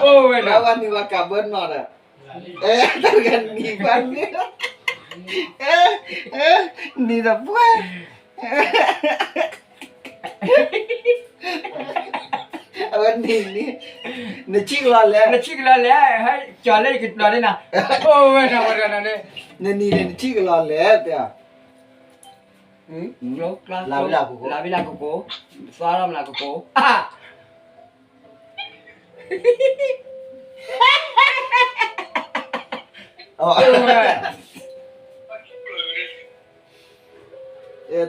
အိၣ်ဝဲဒၣ် ဝဲနံၤဝဲကးဘၢနီၢ်ဒီး, တၢ်တဂၤနံၤပှၤန့ၣ်, နံၤဒီးပှၤ, အဝဲနံၤန့ၣ်, နဆံးကလီၤလဲၣ်, နဆံးကလီၤလဲၣ်, ဟဲကၠီၤလၢယကကျီၤန့ၣ်နၤ, အိၣ်ဝဲဒၣ်ဝဲဒၣ်န့ၣ်, နနံၤန့ၣ်နဆံးကလီၤလဲၣ်တဲ, ကျိကျါ လၢဝံလၢကကိ, လၢဝံလၢကကိ, သွါလီၤမလၢကကိ,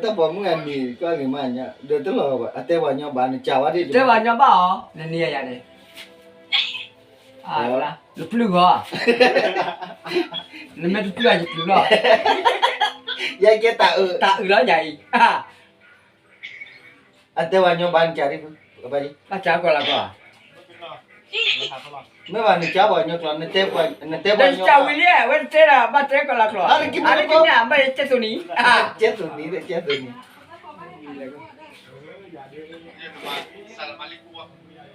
တၢ်ပိာ်မုၣ်အနံၤကီၢ်ဂ့ၤမးညါ ဒီးတလီၤဘၣ် အတဲပှၤညီဘၣ် နကးဝဲဒၣ် တဲပှၤညီဘၣ်အီၤ နနံၤယၤန့ၣ်, နပျုၢ်ဂီၤ, နမ့ၢ်တပျုၢ်အယပျုၢ်လီၤ, ယကဲတၢ်အုး တၢ်အုးလီၤယၤအံၤ, အတဲပှၤညီဘၣ်နကးဒ်, ဘၣ်ကးကီၢ်လၢကီၢ်, မ့ၢ်ဘၣ်နကးပှၤညီကျိာ် နတဲပှၤ, နတဲပှၤညီကျိာ်ဝံၤလံ အဝဲတတဲဒီး ဘၣ်တဲကီၢ်လၢကီၢ်, အါတက့ၢ်န့ၣ် ဘၣ်တဲကီၢ်လၢကီၢ်, ကဲသိးနံၤ, ကဲသိးနံၤ, ကဲသိးနံၤ,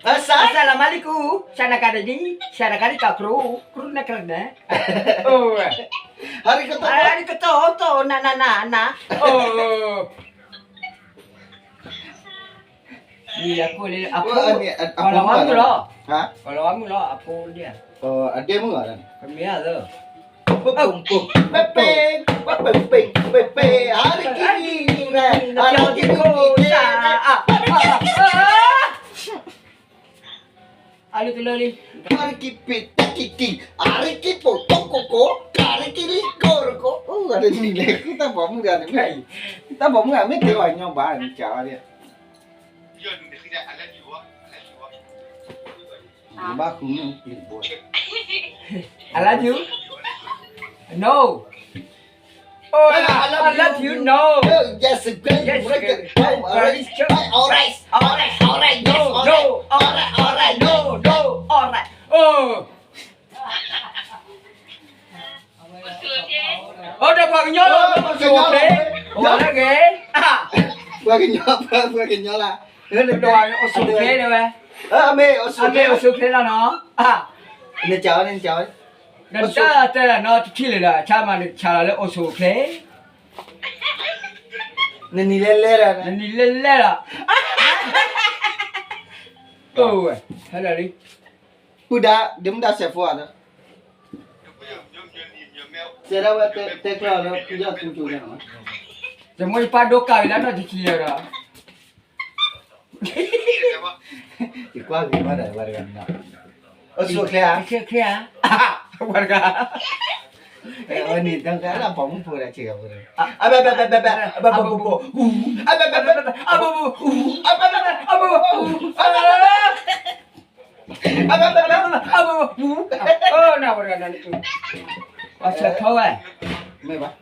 အစလမလိကူ, စနကဒဒံ, စနကဒံကကြူ, ကြူနကရနဲ, အိၣ်ဝဲ, ဟါရကတီၢ်ဟီတီၢ်နနနန, အိၣ် အကိၣ်လံ အကိၣ်လီၤဝါမုၣ်လီၤ, အကိၣ်လီၤဝါမုၣ်လီၤ အဖိဒၣ်, အဒဲမုၣ်လီၤ, ကမ့ၢ်အသး, ပပပပပပပပပပ, ဟါရကံရံရဲ, ဟါရကံရံရဲ, အလၢကလၢလံ, ဟါရကံပ့ၤတကံကံ, ဟါရကံပိာ်တီကိကိ, ကါရကံလံကိရကိ, အိၣ်ဂၤတနံၤလဲၣ် တၢ်ပိာ်မုၣ်ဂၤန့ၣ်မ့ၢ်, တၢ်ပိာ်မုၣ်ဂၤမ့ၢ်တဲပှၤညီဘၣ်န့ၣ် ကးဝဲဒၣ် နဘၣ်ဃုမ့ၣ်အူပျံၤဘိ, I love you, no, oh I love you, no, yes, yes, alright, alright, alright, no, no, alright, alright, no, no, alright, oh. အိၣ်ဒီးပှၤကညီလီၤ အိၣ်ဆိးချ့, အိၣ်လၢဂ့ၤ, ပှၤကညီ, ပှၤကညီလၢ, ဒီးအိၣ်ဆိးချ့တဲဝဲ, အမ့ၢ်အိၣ်ဆိးချ့လီၤနီၤ, နကးဝဲန့ၣ်, နကးဝဲ, ဒီးတၢ်တဲလၢနီတထံၣ်လၢၤဒီး ဆါမးနဆါလီၤလၢအိၣ်ဆိးချ့, နနံၤလဲၤလဲၤဒီး, နနံၤလဲၤလဲၤဒီး, အိၣ်ဝဲ, ဟဲလီၤလံ ပုၢ်ဒါ, ဒ့မုၣ်ဒါစဲးဖိဧါ, စဲးဒၣ်ဝဲတဲကျၢၤလၢဖုယီၢ်သူကၠိန့ၣ်, တမ့ၢ်ယပၢ်ဒိကးဝံၤလၢနီၢ်တထံၣ်ဒီး, ယကွၢ်ဂ့ၤမးဒီးဝဲတဂၤန့ၣ်, အိၣ်ဆိးချ့ဧါ, ချ့ဧါ, ဝဲတဂၤ, ဝဲန့ၣ်တၢ်ကလၢပိာ်မုၣ်ဖိဒီးဆ့ကၤဖိ, အဘဲဘဲဘဲဘဲဘဲ, အဘဲဘဲဘဲဘဲ, အဘဲဘဲဘဲဘဲ, အဘဲဘဲဘဲ, အဘဲဘဲဘဲ, အဘဲဘဲဘဲ, အဘဲဘဲဘဲ အဘၣ်ဘၣ်ဘၣ်ဘၣ်, အဘၣ်ဘၣ်ဘၣ်, နဝဲတဂၤန့ၣ်, အဆၢထီၣ်ဝဲ, မ့ၢ်ဘၣ်,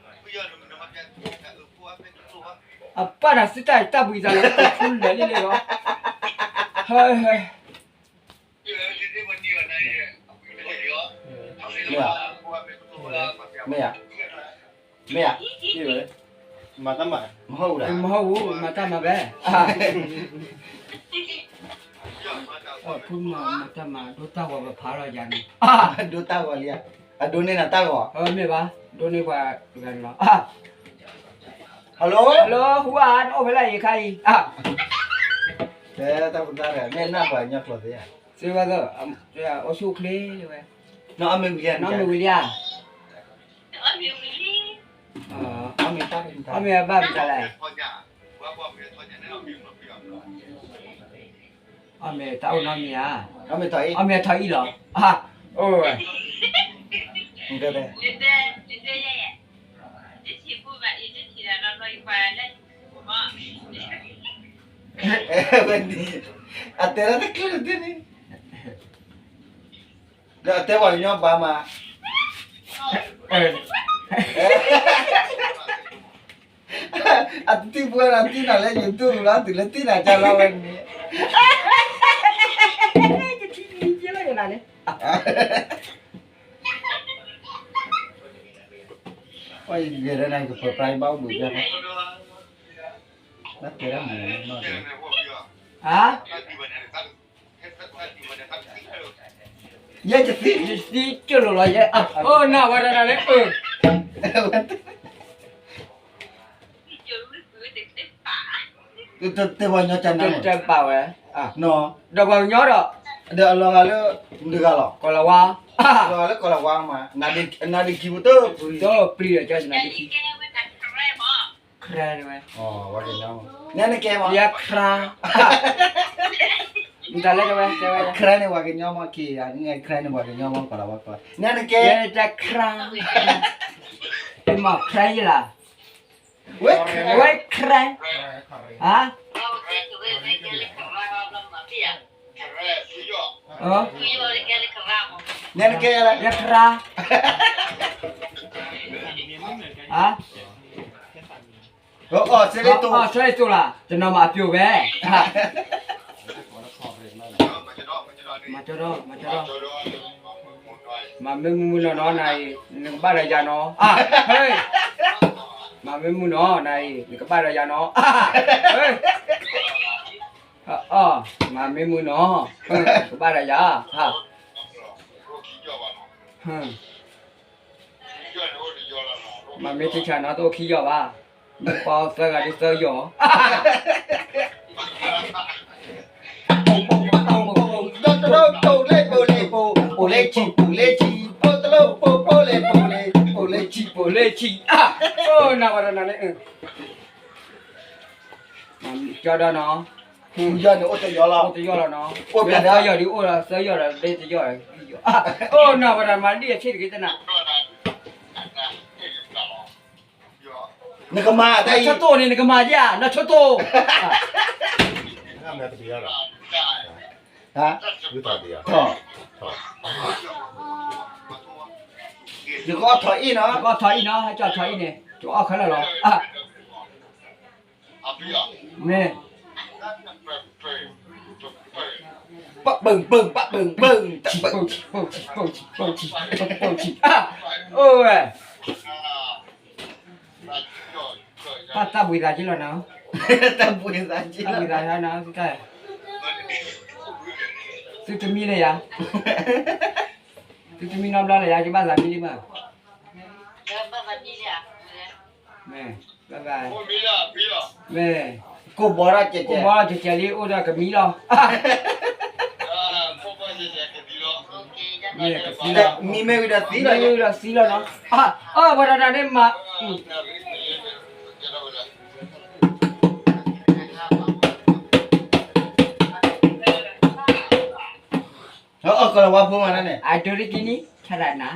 အပၢ်နၤသုတၢ်တၢ်ဘှံးသးလၢ ဖူလဲၤလံလံလီၤ, ဟဲဟဲ, မ့ၢ်ဧါ, မ့ၢ်ဧါ, မ့ၢ်ဧါ, မၤတၢ်မၤ, မဟီၣ်ဝူ, မဟီၣ်ဝူ, မၤတၢ်မၤဘဲ, ဖုမၤတၢ်မၤ ဒိတၢ်ဂီၤပဖးလီၤယၤန့ၣ်, ဒိတၢ်ဂီၤလံဧါ, အဒိန့ၢ်နၤတၢ်ဂီၤ, မ့ၢ်ဘၣ်, ဒိန့ၢ်ပှၤတဂၤန့ၣ်လီၤ, hello, hello, ဟူဧါ, နအိၣ်ဖဲလဲၣ်အံၤခါအံၤ, တဲတၢ်ဖိတၢ်ရဲၣ် မ့ၢ်နၢ်ပှၤကညီကျိာ်သ့ဧါ, စ့ဝဲသၢ, အိၣ်ဆူၣ်အိၣ်ချ့ဝဲ, နီၢ်အီၣ်မ့ၤဝံၤလံဧါ, နီၢ်မ့ၤဝံၤလံဧါ, အီၣ်မ့ၤဘၣ်မတၤလဲၣ်, အီၣ်မ့ၤတၢ်အိၣ်နီတမံၤဧါ, အီၣ်မ့ၤထီၣ်အံၣ်လီၤ, အိၣ်ဝဲ, အတဲဒၣ်တချုးတန့ၣ်, ဒီးအတဲပှၤကညီဘၣ်မး, အတံၢ်ပှၤဒီးတံၢ်နၤလၢ YouTube လီၤ တုၤလၢတံၢ်နၤကၢ်လီၤဝဲန့ၣ်, ယထံၣ်လီၤယနၤန့ၣ်, ယဂဲၤဒီးနၤ ယကပၢၤပြါယဘၣ်အိၣ်ဘှံးကၢ်, ဘၣ်တဲဒၣ်မနုၤနီၢ်, ဟါ, ဟဲ ယဲယသံ ယသံကၢၢ်လိာ်လီၤယဲ, အိၣ်နၢ်ဝဲတၢ်နၤန့ၣ်, တဲပှၤကညီတၢ်နၤ, တဲဘၣ်ဝဲ, ဒီးပှၤကညီဒီး, ဒီးအလီၤဂာ်လၢ, တဂၤလီၤ, ကီၤလၤဝါ, အလီၤဂာ်လၢကီၤလၤဝါမး, နၤဒ့ခံပူၤတပျံၤ, တပျံၤဒီးကနၤဒ့ခံ ခရဲန့ၣ်ဝဲ, နကဲမး, ယဲခရါ, မတၤလဲၣ်တဲဝဲ, တဲဝဲ, ခရဲန့ၣ်ပှၤကညီမး, ခရဲန့ၣ်ပှၤကညီမး, ကီၤလၤဝါ, နကဲ, ယဲတခရါ, မ့ၢ်ခရဲယလၢ, ဝဲခရဲ, ဟါ နကဲ, ယခရါ, အီၣ်စဲလ့တိၢ်လၢ် တနီၤမးအပျိၢ်ဝဲ, မၤကၠီဒီး, မၤကၠီဒီး, မၤမ့ၢ်မုာ်မုာ်နီၢ်နီၢ်နၤအံၤ, နကဘၣ်ဒီးယၤနီၤ, ဟဲ, မၤမ့ၢ်မုာ်နီၢ်နၤအံၤ, နကဘၣ်ဒီးယၤနီၤ, ဟဲ, မၤမ့ၢ်မုာ်နီၢ်, ကဘၣ်ဒီးယၤ, မၤမ့ၢ်တဆးနီၤ တအိၣ်ခံယီၢ်ဘၣ်, မ့ၢ်ပှၤသၢဂၤဒ်သၢယီၢ်, ပိၢ်တလိၢ်ပိၢ်လ့ၢ်ပိၢ်လ့ၢ်ပိၢ်, ပိၢ်လ့ၢ်ဆံးပိၢ်လ့ၢ်ဆံး, ပိၢ်တလိၢ်ပိၢ်ပိၢ်လ့ၢ်ပိၢ်လ့ၢ်, ပိၢ်လ့ၢ်ဆံးပိၢ်လ့ၢ်ဆံး, အိၣ်နၤဝဲတၢ်နၤန့ၣ်, ကၠီဒီးနီၤ, ယီၢ်န့ၣ်အိၣ်တယီၢ်လီၤ, အိၣ်တယီၢ်လီၤနီၤ, အိၣ်ပျဲသၢယီၢ်ဒ်အိၣ်ဒီးသၢယီၢ်ဒီးဒ်တယီၢ်, အိၣ်နၤဝဲတၢ်မၤဒ်အဆံးတဂ့ၤတနၤ, နကမၤတၢ်အံၤ, ဆိတိၢ်န့ၣ် နကမၤယၤ, နဆိတိၢ်, ယကအီၣ်ထီၣ်အံၣ်နီၤ, ယကအီၣ်ထီၣ်အံၣ်န့ၣ်, ကအီၣ်ခဲလၢာ်လီၤ, မ့ၢ်, ပဘၢၣ်ဘၢၣ် ပဘၢၣ်ဘၢၣ်, အိၣ်ဝဲ ပတၢ်ဘှံးသးက့လီၤနီၤ, တၢ်ဘှံးသးက့လီၤ, တၢ်ဘှံးသးနီၤ, သုတမံလၢယၤ, သုတမံနီတဘျီလၢယၤ, ယဘၣ်သးမံလံမး, မ့ၢ်, ဘၣ်ဘၣ်, မ့ၢ်, ကိၢ်ဘီထီၣ်ကဲးကဲး, ကိၢ်ဘီထီၣ်ကဲးကဲးလံ, အိၣ်ဒီးကမံလီၤ, မ့ၢ်ကသံလီၤ, မံမ့ၢ်ဝံၤဒီးသံလီၤ, မ့ၢ်ဝံၤဒီးသံလီၤနီၤ, အၢ ပှၤတၢ်တၢ်န့ၣ်မး အကလၤဝါဖိမးန့ၣ်, အဒိရကံနံ ဆရနၤ,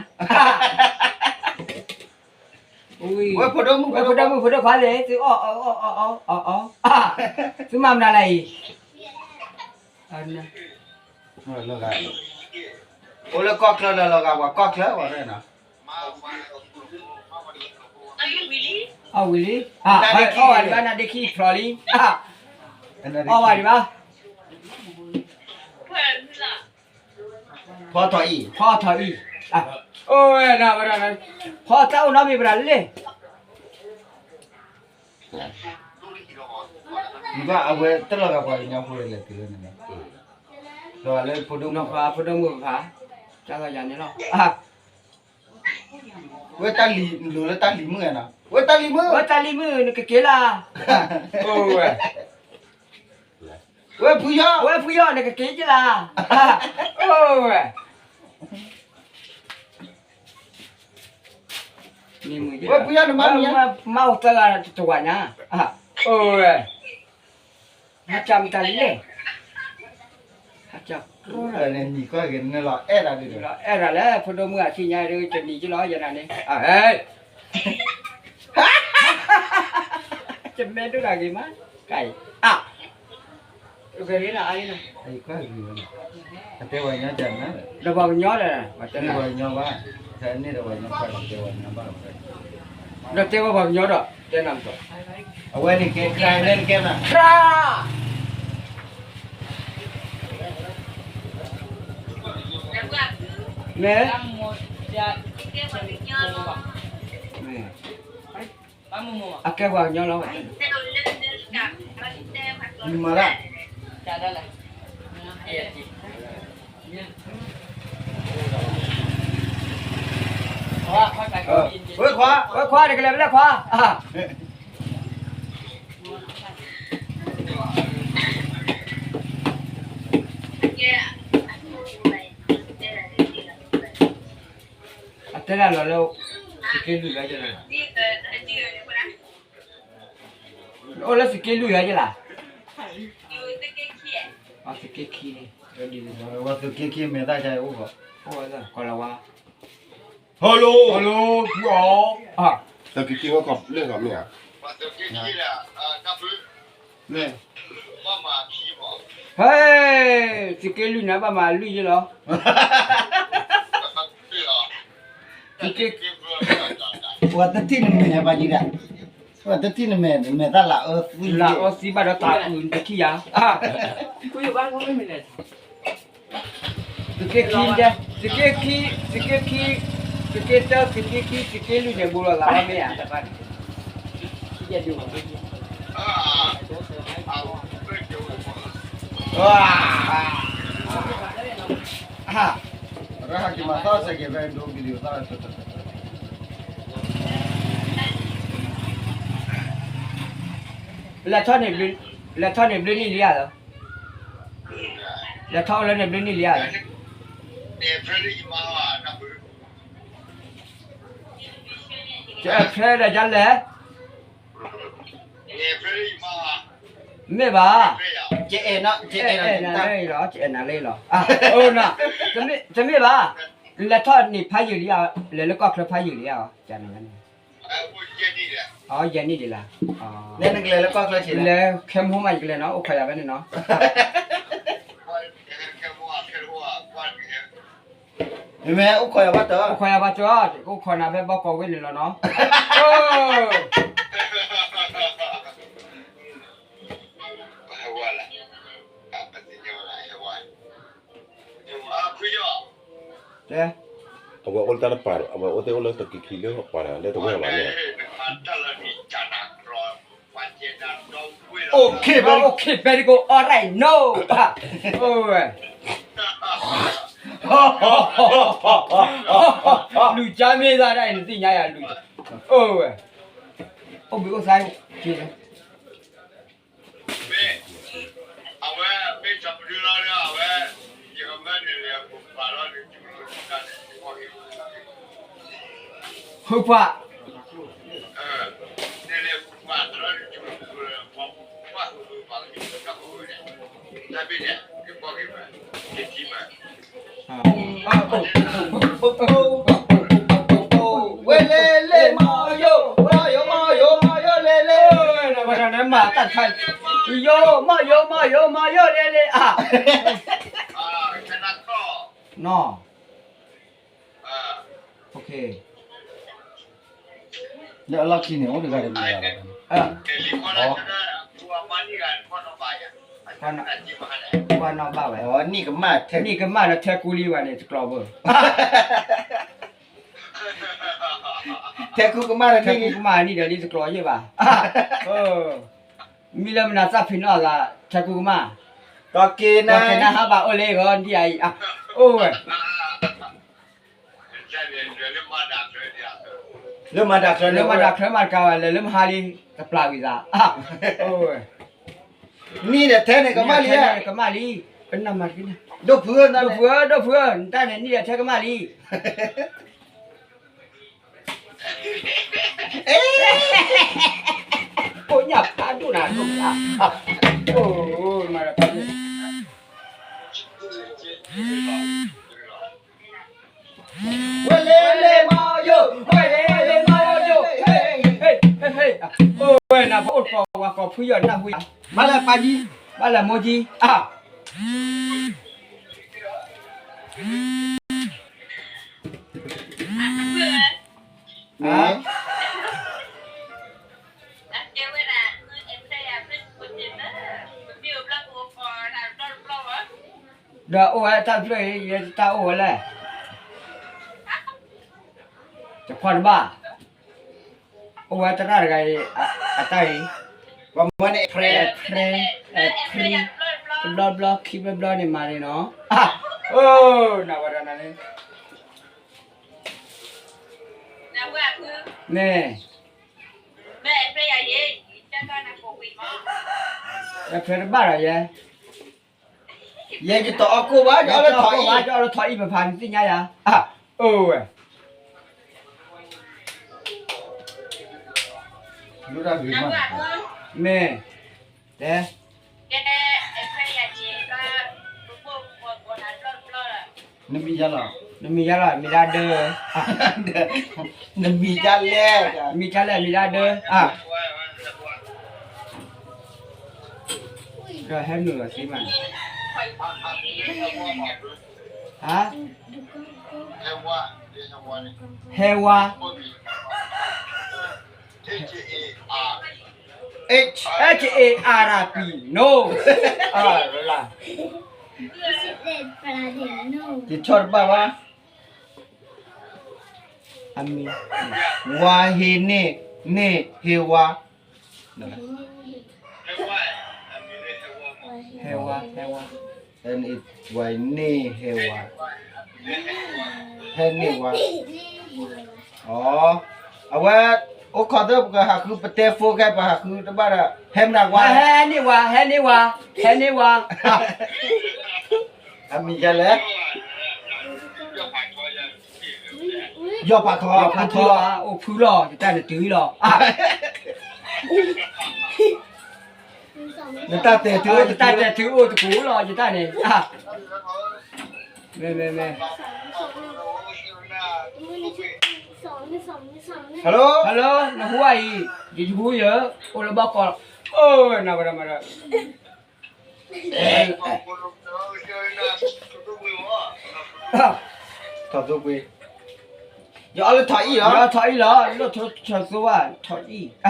ဝဲဖိဒိၣ်မုၣ် ဝဲဖိဒိၣ်မုၣ် ဖိဒိၣ်ခွါသ့ၣ် သုအီၣ်အီၣ်အီၣ်အီၣ်အီၣ်, သုမၤမနုၤလဲၣ်အံၤ, အိၣ်လၢကီၢ်ချၢလၢလီၤဂာ်ပှၤကီၢ်ချၢဝဲန့ၣ်, အီၣ်ဝံၤလံ, အီၣ်ဝဲဒံးဘၣ် နါဒ့ခံဖျိးလံ, အီၣ်ဝဲဒံးဘၣ် ဖီထီၣ်အံၤ, ဖီထီၣ်အံၤ, အိၣ်ဝဲဒၣ်ဝဲဒၣ်, ဖီတၢ်အိၣ်နီတမံၤပဒၣ်လံ, ဘၣ်အဝဲတလီၤဂာ်ပှၤကညီဖိလဲၤတုၤလၢန့ၣ်, လီၤဂာ်လၢဖိဒိၣ်မုၣ်, ဖိဒိၣ်မုၣ်ဖး, တၢ်ဂီၤယၤန့ၣ်လီၤ, ဝဲတၢ်လံၤလိၤလၢတၢ်လံၤမုၣ်နီၤ, ဝဲတၢ်လံၤမုၣ်, ဝဲတၢ်လံၤမုၣ် နကက့ၤလၢ်, ဝဲဖုယီၢ်, ဝဲဖုယီၢ် နကက့ၤက့ၤလၢ်, အိၣ်ဝဲ, ဝဲဖုယီၢ်နမါမံၤ, မါအိၣ်သၢဂၤတဝာ်ညါ, အိၣ်ဝဲ ဟးကၢ်မတၤလံလဲၣ်, ဟးကၢ်, နံၤကီၢ်ဂ့ၤ နလီၤအဲၣ်ဒၣ်ဒ်ဒီး လီၤအဲၣ်ဒၣ်လၢ ဖိဒိၣ်မုၣ်အထံၣ်ညါဒ် တနံၤက့လီၤ ယနၤန့ၣ်, တမ့ၢ်ဒိၣ်ဒၣ်ဂ့ၤမး, ကါအံၤ, အ, ဒီးပှၤကညီဒီး, ဒီးတဲဝဲပှၤကညီဒီး, တဲနၤမ့ၢ်, အဝဲန့ၣ်ကဲခရါန့ၣ်ကဲနၤ, ခရါ, မ့ၢ်, မ့ၢ်, အကဲပှၤကညီလီၤ, မၤလၢ ဝဲခွါ, ဝဲခွါ တကလဲၤဖဲလဲၣ်ခွါ. အတဲဒၣ်လီၤလၢ သုးက့လွံၢ်လၢယလီၤ, အိၣ်လၢသုးက့လွံၢ်လၢယလီၤ, သုးက့ခံန့ၣ်, သုးက့ခံမဲာ်သၣ်အိၣ်, အိၣ်ဝဲကိးလီၤဝါ, hello hello ဖုအီၤ, သုးက့ခံဝဲကိးလၢမ့ၢ်ဧါ, ဟဲ, သုးက့လွံၢ်န့ၣ် ဘၣ်မၤလွံၢ်ယဲလီၤ. သုးက့, ပှၤတထံၣ်နမဲာ်ဘၣ်ယံၤဒၣ်, ပှၤတထံၣ်နမဲာ်, မဲာ်သၣ်လၤအၢသံ, လၤအၢသံဘၣ်ဒီးတၢ်အုၣ်တထံၣ်ယၤ, သုးက့ခံ, သုးက့ခံ, သုးက့ခံ, သုးက့တၢ, သုးက့ခံ, သုးက့လွံၢ်န့ၣ် ဘူးလီၤသးလီၤမ့ၢ်ဧါ, လဲၤထီၣ်န့ၣ်ဘျုးနံၣ်လံဧါ, လဲၤထီၣ်အိၣ်လၢန့ၣ်ဘျုးနံၣ်လံဧါ, ယအဲၣ်ဖဲဒီးယလဲၣ်, မ့ၢ်ဘၣ်, ယအဲၣ်နၤလၢလီၤ, ယအဲၣ်နၤလၢလီၤ, အိၣ်နၤ, တမ့ၢ်ဘၣ်, လဲၤထီၣ်န့ၣ်ဖးယံာ်လံဧါ, လဲၤလၢကီၢ်ချၢဖးယံာ်လံဧါ, န့ၣ်, ယဲၢ်နံၣ်ဒံးလံ, လဲၤခဲမုၢ်မးယကလဲၤနီၤ, အိၣ်ခိးယၤဖဲန့ၣ်နီၤ, မ့ၢ်အိၣ်ခိးယၤဘၣ်တၢ်, အိၣ်ခိးယၤဘၣ်တၢ်, အိၣ်ခိးနၤဖဲဘီကီးဝ့ၢ်န့ၣ်လီၤနီၤ, တဲ, အဝဲအိၣ်လၢတၢ်တပၤဒီး အဝဲအိၣ်သ့ၣ်အိၣ်လၢသုးက့ခံလၢပှၤလၢတဝဲၢ်ဘၣ်န့ၣ်, အိၣ်ခိးဖဲ, အိၣ်ခိးဖဲတကိး all right no, အိၣ်ဝဲ, လူၤကၠါမ့ၢ်သးဒၣ်အံၤ နသ့ၣ်ညါယၤလူၤ, အိၣ်ဝဲ, အိၣ်ဘှံးအိၣ်သါက့ၤ မ့ၢ်, အဝဲမ့ၢ်စီၤပဒုလီၤဒီး အဝဲ, ယကမၢန့ၣ်လၢပပှၤလီၤန့ၣ် ယကမၢန့ၣ်, ဟိပှၤ, ဝဲလဲၤလ့ၣ်မီၢ်ယိၣ်, မီၢ်ယိၣ်, မီၢ်ယိၣ်, မီၢ်ယိၣ်လဲၤလ့ၣ်, မၤတၢ်ခါ, ယိၣ်, မီၢ်ယိၣ်, မီၢ်ယိၣ်, မီၢ်ယိၣ်လဲၤလ့ၣ်, နီၤ, လၢအလီၢ်ခံန့ၣ် အိၣ်တဂၤတမံၤလီၤ, ကွၢ်နီၣ်ဘၣ်ဝဲ, နံၣ်ကမၣ်ဒီးထဲကူလံဝဲန့ၣ် တကျီဘၣ်, ထဲကူကမၣ်ဒီး, ထဲကူကမၣ်နံၣ်ဒီးလံတကျီယဲၢ်ဘၣ်, မံလၢမနၤသၣ်ဖံးနီၣ်အသး ထဲကူကမၣ်, ကီက့ၤနၤ, ကီက့ၤနၤဟးဘၣ်အိၣ်လၢဂီၤ ဒ်အံၤ, အိၣ်ဝဲ လၢမၤဒၣ်ချၢ, လၢမၤဒၣ်ချၢမၤတကးဘၣ် လဲၤလၢမဟါလံ တပျၢ်ဝံၤသး, အိၣ်ဝဲ, နံၣ်ဒီးထဲန့ၣ်ကမၣ်လံ, ကမၣ်လံ, ပနၢ်မၤတက့ၢ်, ဒိၣ်ဖုဧၢ, ဒိၣ်ဖုဧၢ, ဒိၣ်ဖုဧၢ, နတၢ်န့ၣ်နံၣ်ဒီးထဲကမၣ်လံ. ကိးညၣ်ဖးဒိၣ်နၤဒိၣ်ဖး, အိၣ်မၤဒီးတၢ်န့ၣ်, ဝဲလဲၤလ့ၣ်မီၢ်ယိၣ်, ဝဲလဲၤလ့ၣ်မီၢ်ယိၣ်, ဟ့ၣ်, ဟ့ၣ်, ဟ့ၣ်, အိၣ်ဝဲနၤဖီအိၣ်တပီၤဝၤကီၢ်ဖုယီၢ်နၢ်ဟူယၤ, ဘၣ်လဲၣ်ပၢ်ကၠံ, ဘၣ်လဲၣ်မိၢ်ကၠံ, အါ မ့ၢ် ဒီးအိၣ်ဝဲတၢ်တဖျၢၣ်အံၤ ယဲတၢ်အိၣ်ဝဲလဲၣ်, တခွါတဘၣ်, အိၣ်ဝဲသရၣ်တဂၤအံၤ, အတၢ်အံၤ, ပှၤမၢန့ၣ် အဖရဲ, အဖရဲ, တဘျီတဘျီ ခံဘျီတဘျီန့ၣ်မၤန့ၣ်နီၤ, အၢ, နဝဲဒၣ်နၤန့ၣ် မ့ၢ်, ယဖျၢတဘၣ်ဒီးယဲ, ယဲယတအီၣ်ကိၣ်ဘၣ်, ယအီၣ်လၢထီအံၣ်, ယအီၣ်လၢထီအံၣ်ပဖးန့ၣ်သ့ၣ်ညါယၤ, အိၣ်ဝဲ မ့ၢ်, တဲ, နမံၤယါလီၤ, နမံၤယါလီၤ, မံၤဒၣ်ဒၢ, နမံၤဒၣ်လဲၣ်, မံၤဒၣ်လဲၣ်, မံၤဒၣ်ဒၢ, ဒီးဟဲနုာ်လီၤသ့မး, ဟဲဝါ, H A R P, no, ယဆီၣ်တဘၣ်ဘၣ်, အမံၤ, ဝါဟ့န့ၢ်, န့ၢ်ဟ့ဝါ, ဟဲဝါ, ဟဲဝါ, ဟဲန့ၢ်ဟ့ဝါ, ဟဲန့ၢ်ဝါ, အဝဲ, အိၣ်ခိးသၢပကဟးဃုပတဲဖိခဲ ပဟးဃုတဘၣ်ဒီး ဟဲမနၤဝါ, ဟဲန့ၢ်ဝါ, ဟဲန့ၢ်ဝါ, ဟဲန့ၢ်ဝါ, အမံၤယါလဲၣ်, ယီၢ်ဖးထီ, ယီၢ်ဖးထီ, အိၣ်ဖုလီၤ ယတၢ်န့ၣ်တုၤလီၤ, နတၢ်တဲာ်တုၤအိၣ်တကူၣ်လီၤ ယတၢ်န့ၣ်, မ့ၢ်, မ့ၢ်, မ့ၢ်, hello, hello, နဟူအံၤ, ယဟူယၤ, အိၣ်လၢဘီကီး, အိၣ်နၤဝဲဒၣ်မးဒီး ထီၣ်သိပှ့ၤ, ယအီၣ်လၢထီၣ်အံၣ်လီၤ, ယအီၣ်ထီၣ်အံၣ်လီၤ, လၢထီၣ်သိဘၣ်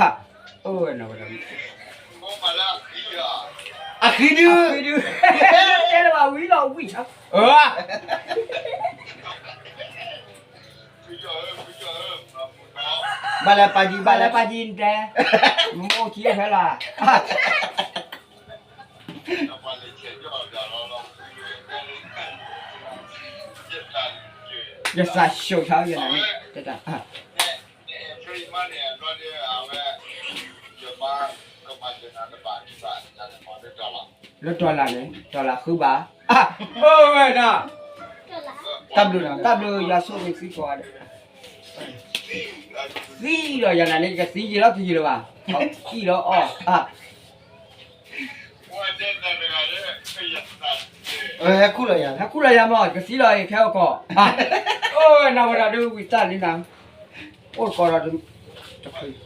ထီၣ်အံၣ်, အဃံဒု, အဃံဒု, တဲလၢၤဘၣ်ဝံၤလီၤဝံၤ, ဘၣ်လဲၤပာ်ကံ, ဘၣ်လဲၤပာ်ကံတဲ, မ့ၢ်အိၣ်ခံဖဲလီၤ ယသးဆှိၣ်ဆါယနၤန့ၣ်, တၢ်, လၢတီၤလၢ်န့ၣ် တီၤလၢ်ဃုဘၣ်, အိၣ်ဝဲဒၣ်, တၢ်ဘျုး, တၢ်ဘျုးယွၤဆိၣ်ဂ့ၤသုကိးဂၤဒဲး, သံဒီးယနၤန့ၣ် ယကသံယံာ်လီၤတယံာ်လၢၤဘၣ်, အံၣ်လီၤအီၣ်, ဟဲခူၣ်လီၤယၤ, ဟဲခူၣ်လီၤယၤမး ကသံလီၤအံၤခဲအကီၢ်, အိၣ်ဝဲနၤဝဲဒၣ်ဒုးဝံၤတၢ်လံနၤ, အိၣ်တကီးဒီးတဖု တယ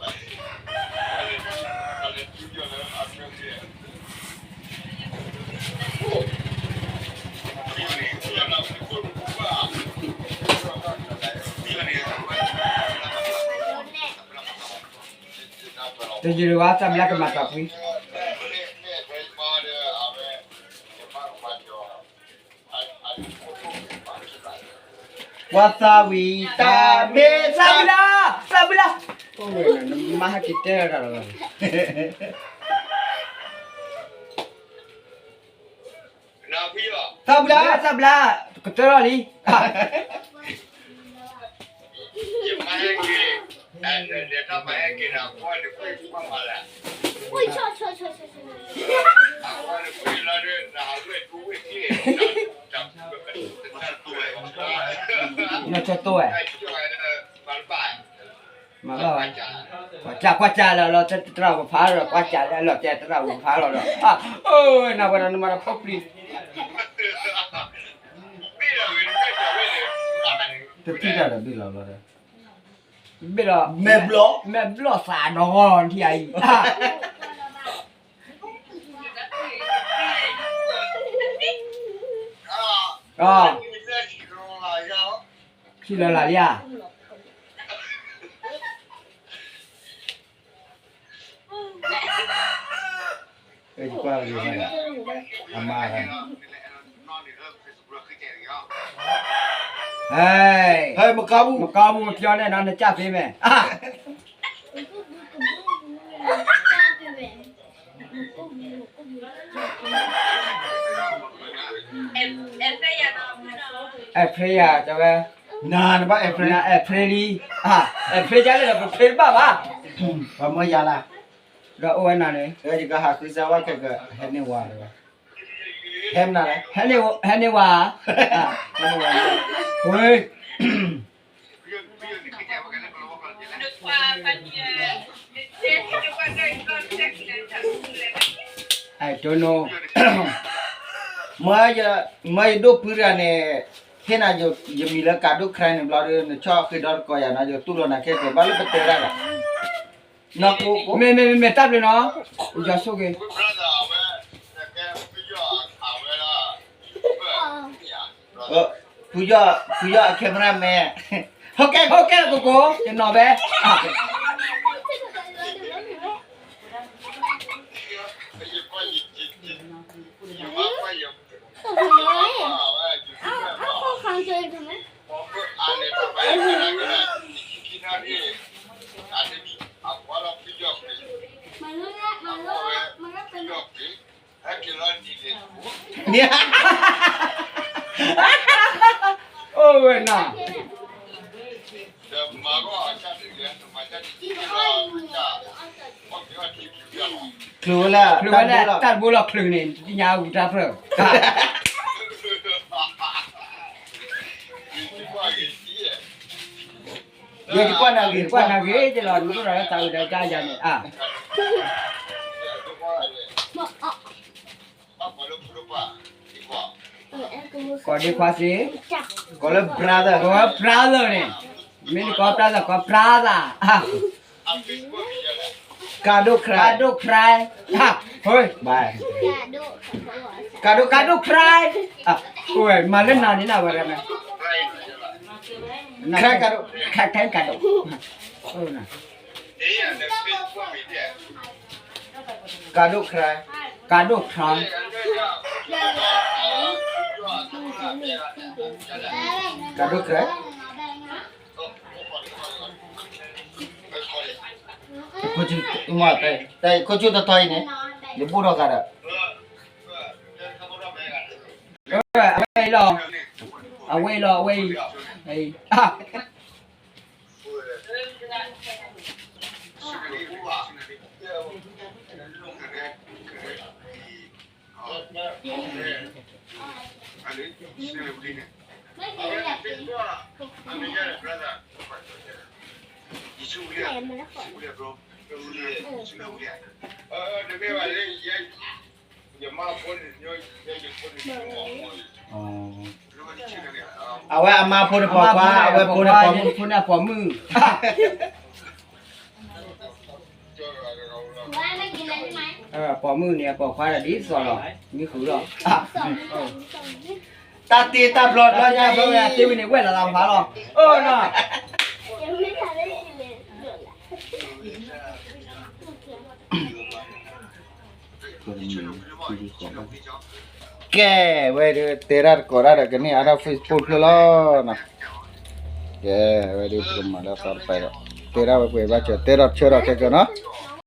ံာ်လၢၤဘၣ် တၢ်ဘျါကမၤတၢ်ဖှံ, ပှၤသးဝံၣ်တၢ်မ့ၢ်သး, သးဘျါ, သးဘျါ, မ့ၢ်ဟဲက့ၤတဲလီၤတၢ်လီၤ, သးဘျါ, သးဘျါ, ကတၢၢ်လီၤလံ နီၢ်ထီၣ်တိၢ်ဝဲ, မၤဘၣ်ဝဲ, ကွၢ်စၢ်ကွၢ်စၢ်လီၤလီၤ တရၣ်ဝဲဖးလီၤ ကွၢ်စၢ်လီၤ တဲတရၣ်ဝဲဖးလီၤဒီး, အိၣ်နၤဝဲဒီးနမၤဒီးဖီပျံၤ, တထံၣ်တၢ်ဒီးဘ့ၣ်လီၤဘျီဒီး, ဘ့ၣ်လီၤ, မဲာ်ဘျီၣ်, မဲာ်ဘျီၣ်သးဒီးဂီၤထံၣ်အံၤ ထံၣ်လၢလာ်လံဧါ, ယကွၢ်လၢ, အမါ, ဟဲ, ဟဲမကါဘူး မကါဘူး မကၠီန့ၣ်နီၤ နကၢ်သ့မဲာ် အဲၣ်ဖဲယၤတဲဝဲ, နၤနဘၣ်အဲၣ်ဖရ့, နၤအဲၣ်ဖရ့လံ, အဲၣ်ဖရ့ဒ်လဲၣ်ဒီး ပဖရ့တဘၣ်ဘၣ်, ပှၤမၢယၤလၢ်, ဒီးအိၣ်ဝဲနၤန့ၣ်, ယကဟးဃုစၢ်ဝဲခဲကဟဲန့ၢ်ဝၤ, ဟဲမနၤလဲၣ်, ဟဲန့ၢ်ဝၤ, ဝဲ မၢယဒိၣ်ပုၢ်တဂၤန့ၣ်, ဟ့ၣ်နၤယမံၤလၢကးဒိၣ်ခရဲန့ၣ်ဘျီဒီး နဆီၣ်ဃ့ဒီတကီယၤနီၤ, ယတူၢ်လိာ်နၤခဲကဘၣ်လၢပတဲတၢ်ဒီး, မ့ၢ်မ့ၢ်မ့ၢ်တၢ်ဘျုးနီၤ, ယဆိၣ်ဂ့ၤ, ဖုယီၢ် ဖုယီၢ်အ camera man, ဟိကဲ ဟိကဲ ကိကိ ယနီၢ်ဘဲ အိၣ်ဝဲနၤ, ချုးဝဲလၢ ချုးဝဲလၢ တၢ်တဘိလီၤချုးန့ၣ် တသ့ၣ်ညါအူတၢ်ဖျၢၣ်, ယကွၢ်နၤဂ့ၤ ကွၢ်နၤဂ့ၤ ကလီၤ နကလီၤတၢ်အူတၢ်ကါယၤန့ၣ် အါ ကိးဒ့ခွါစ့, ကိးလၢ brother, ကိး brother န့ၣ်, မ့ၢ်နကိး brother ကိး brother, ကးဒိၣ်ခရဲ, ကးဒိၣ်ခရဲ, ကးဒိၣ်ခရဲ, မၤလၢနၤန့ၣ်နဝဲဒၣ်, ခရဲကးဒိၣ်, ခရဲကးဒိၣ်, ကးဒိၣ်ခရဲ, ကးဒိၣ်ခရဲ, ကးဒိၣ်ခရဲ, ခိၣ်ဆူၣ်တထီအံၤန့ၣ်, ယဘိၣ်ထီၣ်ဃာ်ဒီး, အဝဲအံၤလီၤ, အဝဲအံၤလီၤ အဝဲအံၤ, အဝဲအမါဖိန့ၣ် ပိာ်ခွါ, အဝဲဖိန့ၣ် ပိာ်ခွါ, ဖိန့ၣ်ပိာ်မုၣ်, ပိာ်မုၣ်န့ၣ် ပိာ်ခွါဒ်သိးလီၤ, မံဃုာ်လီၤ, တၢ်တ့တၢ်ဘျီဘျီညါ, တ့ဝံၤန့ၣ် ဝဲၢ်လီၤလီၤဖးလီၤ, အိၣ်နီၤ ကဲ, ဝဲဒၣ်တဲတၢ်တကိးတၢ်ဒီး ကန့ၢ်အါထီၣ် Facebook ဖျၢၣ်လီၤနီၤ, ကဲ, ဝဲဒၣ်ပကမၤလၢအသီတဖၣ်ဒီး တဲတၢ်ဝဲပှဲၤဘၣ်စၢၤ တဲထီၣ်ဆၢထီၣ်ခဲကၢနီၤ